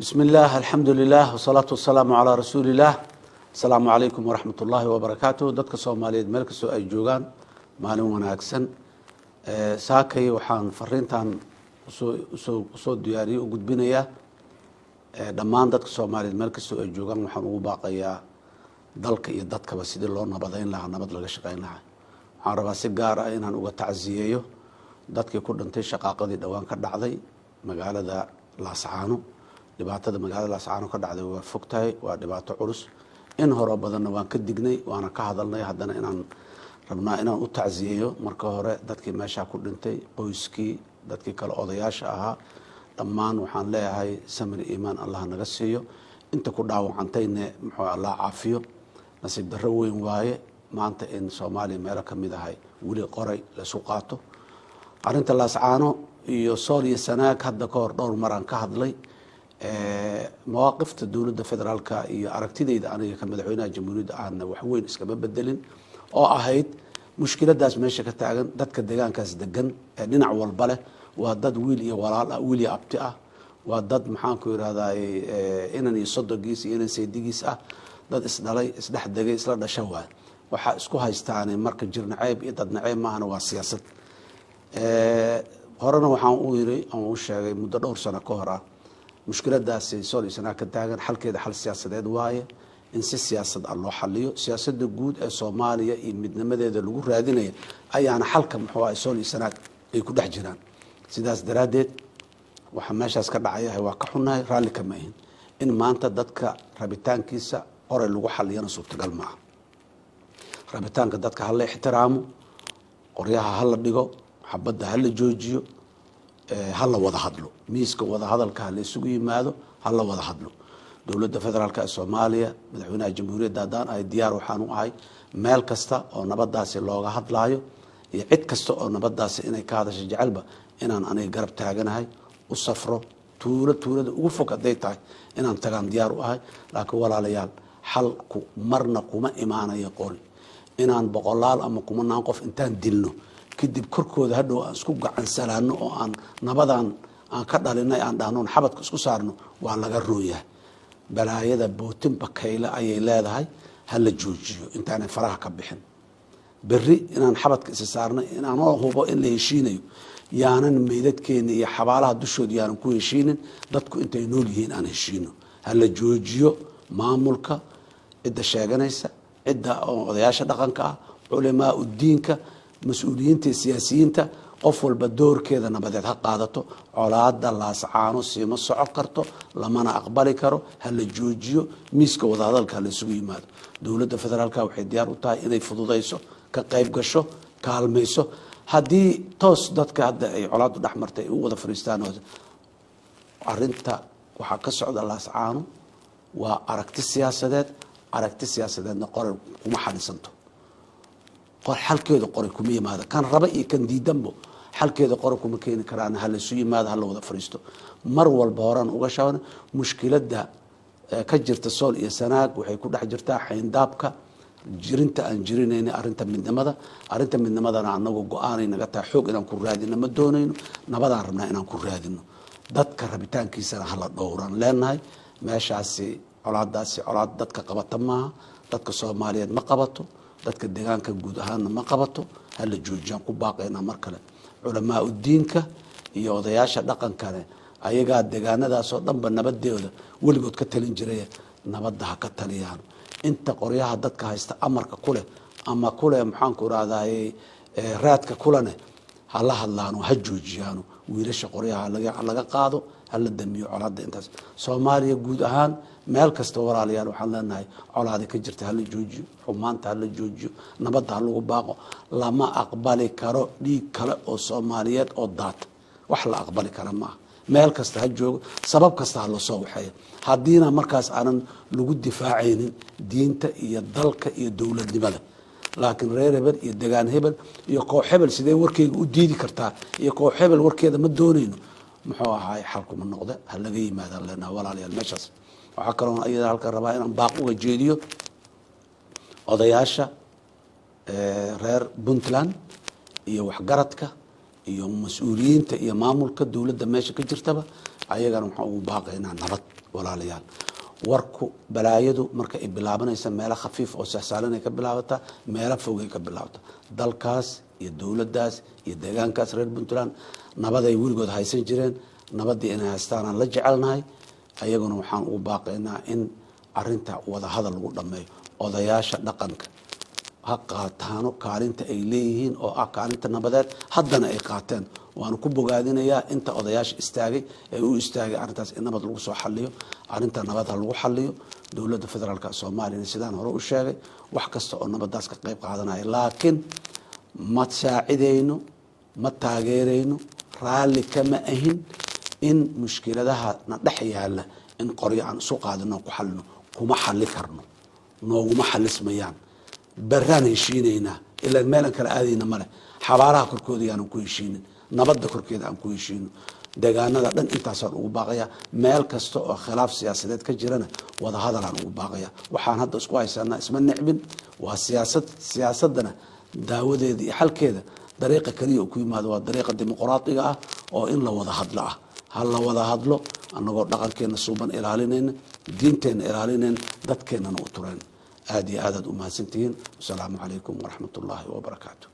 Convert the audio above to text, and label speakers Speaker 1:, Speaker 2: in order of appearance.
Speaker 1: Bismi illaah, alxamdu lilah, wasalaatu wasalaamu calaa rasuuli illaah. Asalaamu calaykum waraxmat ullaahi wabarakaatuh. Dadka Soomaaliyeed meel kastoo ay joogaan, maalin wanaagsan. Saakay waxaan fariintan usoo diyaariyey u gudbinayaa dhammaan dadka Soomaaliyeed meel kastoo ay joogaan. Waxaan ugu baaqayaa dalka iyo dadkaba sidii loo nabadeyn lahaa, nabad laga shaqeyn lahaa. Waxaan rabaa si gaar ah inaan uga tacsiyeeyo dadkii ku dhintay shaqaaqadii dhowaan ka dhacday magaalada Laascaano. Dhibaatada magaalada Laascaano ka dhacday waa fog tahay, waa dhibaato culus. In horo badanna waan ka dignay, waana ka hadalnay. Haddana inaan rabnaa inaan u tacsiyeeyo marka hore dadkii meeshaa ku dhintay, qoyskii, dadkii kale, odayaasha ahaa, dhammaan waxaan leeyahay samir iimaan Allah naga siiyo. Inta ku dhaawacantayne muxuu Allah caafiyo. Nasiib darro weyn waaye maanta in Soomaaliya meelo ka mid ahay weli qoray laysu qaato. Arrinta Laascaano iyo Sool iyo Sanaag hadda ka hor dhowr maraan ka hadlay. Mawaaqifta dowladda federaalka iyo aragtidayda aniga ka madaxweynaha jamhuuriyadda ahna wax weyn iskama bedelin, oo ahayd mushkiladaas meesha ka taagan, dadka deegaankaas degan ee dhinac walba leh waa dad wiil iyo walaal ah, wiil iyo abti ah, waa dad, maxaanku irahday, inan iyo sodogiis iyo inan saydigiis ah, dad isdhalay, isdhex degay, isla dhasha waay. Waxaa isku haystaane marka jirnaceeb iyo dadnaceeb maahana, waa siyaasad. Horena waxaan u yiri aan u sheegay muddo dhowr sano ka hor ah, mushkiladaasi Sool iyo Sanaag ka taagan xalkeeda xal siyaasadeed waaye, in si siyaasad ah loo xaliyo. Siyaasada guud ee Soomaaliya iyo midnimadeeda lagu raadinaya ayaana xalka, muxuu ah, Sool iyo Sanaag ay ku dhex jiraan. Sidaas daraaddeed waxaa meeshaas ka dhacayahay waa ka xunnahay, raalli kama ahin. In maanta dadka rabitaankiisa qoray lagu xaliyana suurtagal maaha. Rabitaanka dadka hala ixtiraamo, qoryaha hala dhigo, xabadda hala joojiyo, hala wada hadlo, miiska wada hadalka hala isugu yimaado, hala wada hadlo. Dowladda federaalka ee Soomaaliya, madaxweynaha jamhuuriyadda haddaan ahay, diyaar waxaan u ahay meel kasta oo nabadaasi looga hadlaayo iyo cid kasta oo nabadaasi inay ka hadasho jecelba inaan aniga garab taaganahay, u safro tuulo, tuulada ugu fog hadday tahay inaan tagaan diyaar u ahay. Laakiin walaalayaal, xalku marna kuma imaanayo qori. Inaan boqolaal ama kumanaan qof intaan dilno, kadib korkooda hadhow aan isku gacansalaano oo aan nabadan aan ka dhalinay aan dhahno, xabadka isku saarno, waa laga rooyahay. Balaayada bootin bakayle ayay leedahay. Hala joojiyo intaanay faraha ka bixin. Berri inaan xabadka isa saarno inaanoo hubo in la heshiinayo, yaanan meydadkeena iyo xabaalaha dushooda yaanan ku heshiinin. Dadku intay nool yihiin aan heshiino. Hala joojiyo. Maamulka cidda sheeganaysa, cidda odayaasha dhaqanka ah, culamaa udiinka, mas-uuliyiinta iyo siyaasiyiinta, qof walba doorkeeda nabadeed ha qaadato. Colaada Laascaano siima socon karto, lamana aqbali karo. Hala joojiyo, miiska wadahadalka hala isugu yimaado. Dowladda federaalka waxay diyaar u tahay inay fududayso, ka qayb gasho, kaalmayso. Haddii toos dadka hadda ay colaadu dhex martay ay u wada fariistaan. Arinta waxaa ka socda Laascaano waa aragti siyaasadeed. Aragti siyaasadeedna qoray kuma xalisanto, xalkeedu qoray kuma yimaado. Kan raba iyo kan diidanbo xalkeeda qora kuma keeni karaan. Hala isu yimaado, hala wada fariisto. Mar walba horaan uga shaban, mushkiladda ka jirta Sool iyo Sanaag waxay ku dhex jirtaa xayndaabka jirinta aan jirinayna arrinta midnimada. Arrinta midnimadana anagu go-aanay naga tahay. Xoog inaan ku raadino ma doonayno, nabadaan rabnaa inaan ku raadino. Dadka rabitaankiisana hala dhowraan leenahay. Meeshaasi colaadaasi colaad dadka qabata maaha, dadka Soomaaliyeed ma qabato, dadka deegaanka guud ahaanna ma qabato. Hala joojiyaan ku baaqaynaa mar kale. Culamaa udiinka iyo odayaasha dhaqankane ayagaa deegaanadaasoo dhanba nabadooda weligood ka talin jiray, nabadda ha ka taliyaan. Inta qoryaha dadka haysta amarka kuleh ama kuleh, maxaanku irahdaye, raadka kulene hala hadlaano, ha joojiyaano. Wiilasha qoryaha laga qaado, hala damiyo colaada. Intaas Soomaaliya guud ahaan meel kasta, walaalayaal, waxaan leenahay colaada ka jirta hala joojiyo, xumaanta hala joojiyo, nabadda ha lagu baaqo. Lama aqbali karo dhiig kale oo Soomaaliyeed oo daata, wax la aqbali kara maaha. Meel kasta ha joogo, sabab kasta ha lasoo waxeeyo, haddiina markaas aanan lagu difaacaynin diinta iyo dalka iyo dowladnimada. Laakiin reer hebel iyo degaan hebel iyo koox hebel sidee warkeyga u diidi kartaa iyo koox hebel warkeeda ma doonayno, muxuu ahaay, xalkuma noqde. Ha laga yimaadaan leenaha walaalayaal. Meeshaas waxaa kaloo iyada halkan rabaa inaan baaq uga jeediyo odayaasha reer Puntland iyo waxgaradka iyo mas-uuliyiinta iyo maamulka dowladda meesha ka jirtaba. Ayagana waxaan ugu baaqaynaa nabad. Walaalayaal, warku balaayadu marka ay bilaabanaysa meelo khafiif oo sahsaalanay ka bilaabataa, meelo fogay ka bilaabataa. Dalkaas iyo dowladdaas iyo deegaankaas reer Puntland nabaday weligood haysan jireen, nabaddii inay haystaanaan la jecelnahay. Ayaguna waxaan ugu baaqaynaa in arinta wadahadal lagu dhammeeyo. Odayaasha dhaqanka ha qaataano kaalinta ay leeyihiin oo ah kaalinta nabadeed, haddana ay qaateen. Waanu ku bogaadinayaa inta odayaasha istaagay ee u istaagay arrintaas in nabad lagu soo xaliyo. Arrinta nabad ha lagu xaliyo. Dowladda federaalka Soomaaliyana, sidaan hore u sheegay, wax kasta oo nabadaas ka qayb qaadanaya, laakiin ma saacidayno, ma taageerayno, raalli kama ahin in mushkiladaha na dhex yaala in qoryo aan isu qaadino ku xalino. Kuma xali karno, nooguma xalismayaan. Beraan heshiinaynaa, ilaan meelan kala aadayna male. Xabaalaha korkooda yaanan ku heshiinin, nabadda korkeeda aan ku heshiino. Deegaanada dhan intaasaan ugu baaqaya. Meel kasta oo khilaaf siyaasadeed ka jirana wadahadalaan ugu baaqaya. Waxaan hadda isku haysanaa isma necbin, waa siyaasad. Siyaasadana daawadeeda iyo xalkeeda dariiqa keliya uu ku yimaado waa dariiqa dimuqraadiga ah oo in la wada hadlo ah. Ha la wada hadlo, annagoo dhaqankeena suuban ilaalinayna, diinteenna ilaalinayna, dadkeennana u tureen. Aada iyo aadaad u mahadsantihiin. Wasalaamu calaykum waraxmat ullaahi wabarakaatu.